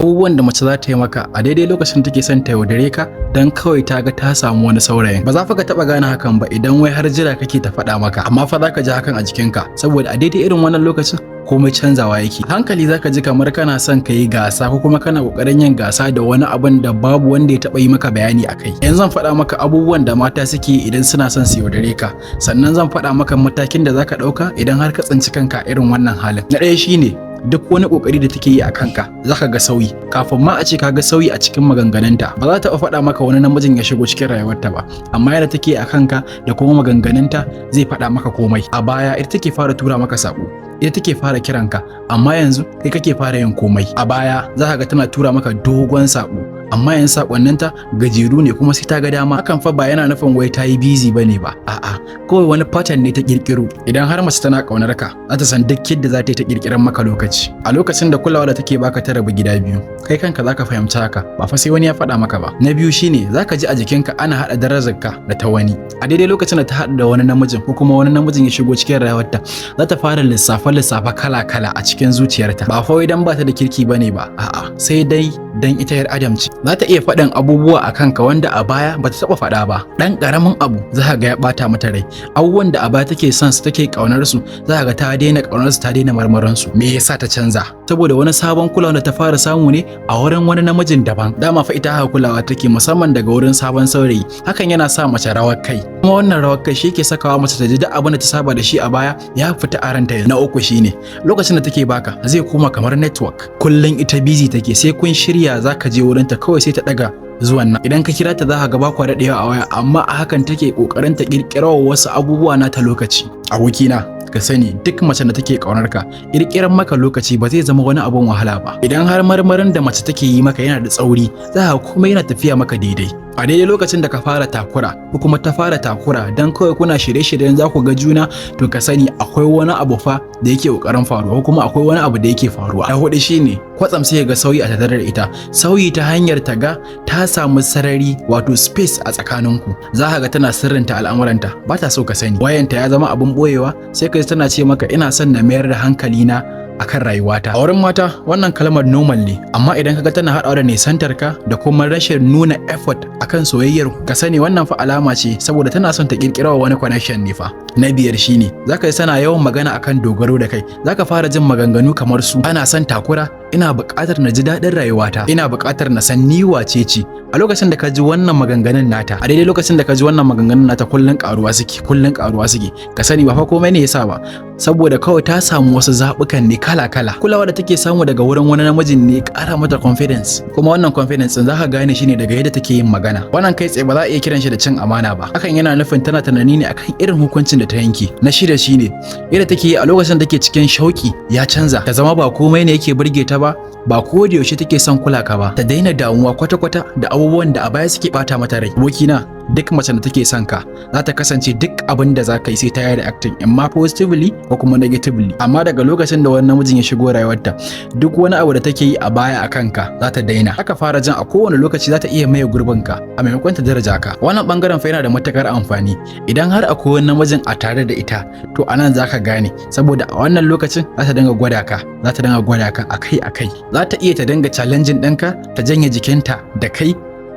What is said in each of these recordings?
Abubuwan da mace za ta yi maka a daidai lokacin take son ta yaudare ka don kawai ta ga ta samu wani saurayin. Ba za fa ka taɓa gane hakan ba idan wai har jira kake ta faɗa maka, amma fa za ka ji hakan a jikinka, saboda a daidai irin wannan lokacin komai canzawa yake. Hankali za ka ji kamar kana son ka yi gasa ko kuma kana ƙoƙarin yin gasa da wani abun da babu wanda ya taɓa yi maka bayani a kai. Yanzu zan faɗa maka abubuwan da mata suke yi idan suna son su yaudare ka, sannan zan faɗa maka matakin da za ka ɗauka idan har ka tsinci kanka a irin wannan halin. Na ɗaya shine, duk wani kokari da take yi a kanka, zaka ga sauyi. Kafin ma a ce ka ga sauyi a cikin maganganunta, ba za ta faɗa maka wani namijin ya shigo cikin rayuwarta ba, amma yadda take a kanka da kuma maganganunta zai faɗa maka komai. A baya ita take fara tura maka sako, ita take fara kiranka, amma yanzu kai kake fara yin komai. A baya za ka ga tana tura maka dogon sako, amma yanzu sakonninta gajeru ne, kuma sai ta ga dama. Hakan fa ba yana nufin wai ta yi busy bane ba, a'a, kawai wani pattern ne ta kirkiro. Idan har mace tana kaunar ka, za ta san duk yadda za ta yi ta kirkiran maka lokaci. A lokacin da kulawa da take baka ta rabu gida biyu, kai kanka zaka fahimci haka, ba fa sai wani ya faɗa maka ba. Na biyu shine, zaka ji a jikinka ana haɗa darajarka da ta wani. A daidai lokacin da ta haɗa da wani namijin ko kuma wani namijin ya shigo cikin rayuwarta, za ta fara lissafe lissafe kala kala a cikin zuciyarta. Ba fa wai dan ba ta da kirki bane ba, a'a, sai dai dan ita yar adam ce. Za ta iya faɗin abubuwa a kanka wanda a baya ba ta taɓa faɗa ba. Ɗan ƙaramin abu za ka ga ya ɓata mata rai. Abubuwan da a baya take son su, take ƙaunar su, za ka ga ta daina ƙaunar su, ta daina marmarin su. Me yasa ta canza? Saboda wani sabon kulawa da ta fara samu ne a wurin wani namijin daban. Dama fa ita haka kulawa take, musamman daga wurin sabon saurayi. Hakan yana sa mace rawar kai, kuma wannan rawar kai shi ke sakawa mace ta ji duk abin da ta saba da shi a baya ya fita a ranta. Na uku shine, lokacin da take baka zai koma kamar network. Kullum ita busy take, sai kun shirya zaka je wurinta kawai sai ta daga zuwan nan. Idan ka kira ta, za ka ga ba kwa daɗewa a waya, amma a hakan take ƙoƙarin ta ƙirƙirar wasu abubuwa na ta lokaci. Abokina, ka sani, duk mace da take ƙaunar ka, ƙirƙirar maka lokaci ba zai zama wani abun wahala ba. Idan har marmarin da mace take yi maka yana da tsauri, za ka kuma yana tafiya maka daidai. A daidai lokacin da ka fara takura ko kuma ta fara takura dan kawai kuna shirye-shiryen za ku ga juna, to ka sani akwai wani abu fa da yake ƙoƙarin faruwa ko kuma akwai wani abu da yake faruwa. Na hudu shine, kwatsam sai ga sauyi a tattare da ita, sauyi ta hanyar ta ga ta samu sarari, wato space a tsakaninku. Za ka ga tana sirrinta al'amuranta, ba ta so ka sani. Wayanta ya zama abin boyewa. Sai ka ji tana ce maka, "Ina son na mayar da hankali na akan rayuwata." A wurin mata wannan kalmar normal ne, amma idan kaga tana haɗawa da nisantar ka da kuma rashin nuna effort akan soyayyar, ka sani wannan fa alama ce, saboda tana son ta kirkira wani connection ne fa. Na biyar shine, zaka yi tana yawan magana akan dogaro da kai. Zaka fara jin maganganu kamar su, "Ana son takura, ina buƙatar na ji daɗin rayuwata, ina buƙatar na san ni wace ce." A lokacin da ka ji wannan maganganun nata, a daidai lokacin da ka ji wannan maganganun nata kullun ƙaruwa suke, kullun ƙaruwa suke, ka sani ba fa komai ne yasa ba, saboda kawai ta samu wasu zaɓukan ne kala-kala. Kulawa da take samu daga wurin wani namijin ne ƙara mata confidence, kuma wannan confidence din zaka gane shi ne daga yadda take yin magana. Wannan kai tsaye ba za a iya kiran shi da cin amana ba. Hakan yana nufin tana tunani ne akan irin hukuncin da ta yanke. Na shida shine, yadda take yi a lokacin da take cikin shauki ya canza. Ta zama ba komai ne yake burge ta ba, ba ko da yaushe take son kula ka ba, ta daina damuwa kwata-kwata da abubuwan da a baya suke bata mata rai. Abokina, duk macen da take son ka za ta kasance duk abin da za ka yi sai ta yi reacting, imma positively ko kuma negatively. Amma daga lokacin da wani namijin ya shigo rayuwarta, duk wani abu da take yi a baya a kanka za ta daina. Aka fara jin a kowane lokaci za ta iya maye gurbin ka a maimakon ta daraja ka. Wannan bangaren fa yana da matukar amfani idan har akwai wani namijin a tare da ita. To anan za ka gane, saboda a wannan lokacin za ta dinga gwada ka, za ta dinga gwada ka akai akai. Za ta iya ta dinga challenging ɗinka, ta janye jikinta da kai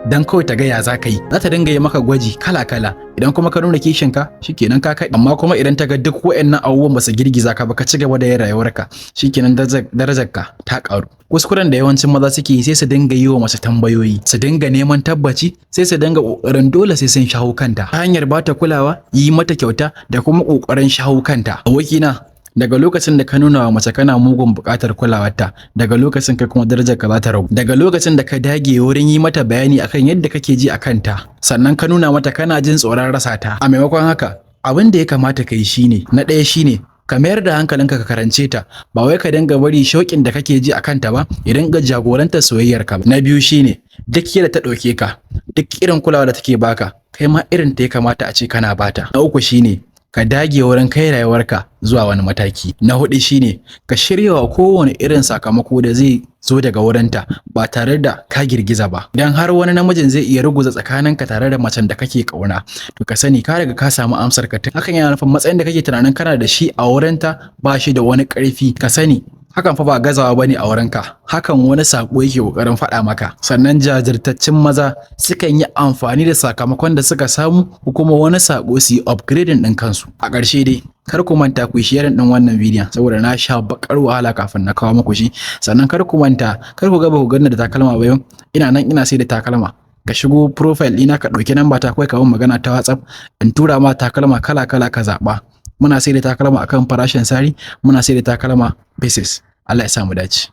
dan kawai ta ga ya za ka yi. Za ta dinga yi maka gwaji kala kala. Idan kuma ka nuna kishinka, shikenan ka kai. Amma kuma idan ta ga duk waɗannan abubuwan ba su girgiza ka ba, ka ci gaba da yin rayuwarka, shikenan, darajarka ta karu. Kuskuren da yawancin maza suke yi, sai su dinga yi wa mace tambayoyi, su dinga neman tabbaci, sai su dinga kokarin dole sai sun shawo kanta ta hanyar ba ta kulawa, yi mata kyauta da kuma kokarin shawo kanta. Abokina, daga lokacin da ka nuna wa mace kana mugun buƙatar kulawarta, daga lokacin kai kuma darajar ka za ta ragu. Daga lokacin da ka dage wurin yi mata bayani akan yadda kake ji akan ta, sannan ka nuna mata kana jin tsoron rasa ta, a maimakon haka abin da ya kamata ka yi shine, na ɗaya shine ka mayar da hankalinka ka karance ta, ba wai ka dinga bari shauƙin da kake ji a kanta ba ya dinga jagorantar soyayyar ka. Na biyu shine, duk yadda ta ɗauke ka, duk irin kulawa da take baka, kai ma irin ta ya kamata a ce kana bata. Na uku shine, ka dage wurin kai rayuwarka zuwa wani mataki. Na hudu shine, ka shirya wa kowane irin sakamako da zai zo daga wurinta ba tare da ka girgiza ba. Idan har wani namijin zai iya ruguza tsakaninka tare da macen da kake kauna, to ka sani ka riga ka samu amsar ka. Hakan yana nufin matsayin da kake tunanin kana da shi a wurinta ba shi da wani ƙarfi. Ka sani Hakan fa ba gazawa bane a wurinka, hakan wani sako yake kokarin faɗa maka. Sannan jajirtaccen maza sukan yi amfani da sakamakon da suka samu ko kuma wani sako su yi upgrading ɗin kansu. A ƙarshe dai, kar ku manta ku yi sharing ɗin wannan bidiyon, saboda na sha bakar wahala kafin na kawo muku shi. Sannan kar ku manta, kar ku ga ba ku ganni da takalma ba yau, ina nan ina sai da takalma. Ka shigo profile ɗina, ka ɗauki namba ta kawai, ka min magana ta WhatsApp, in tura ma takalma kala kala ka zaɓa. Muna sai da takalma akan farashin sari, muna sai da takalma pieces. Allah ya sa mu dace.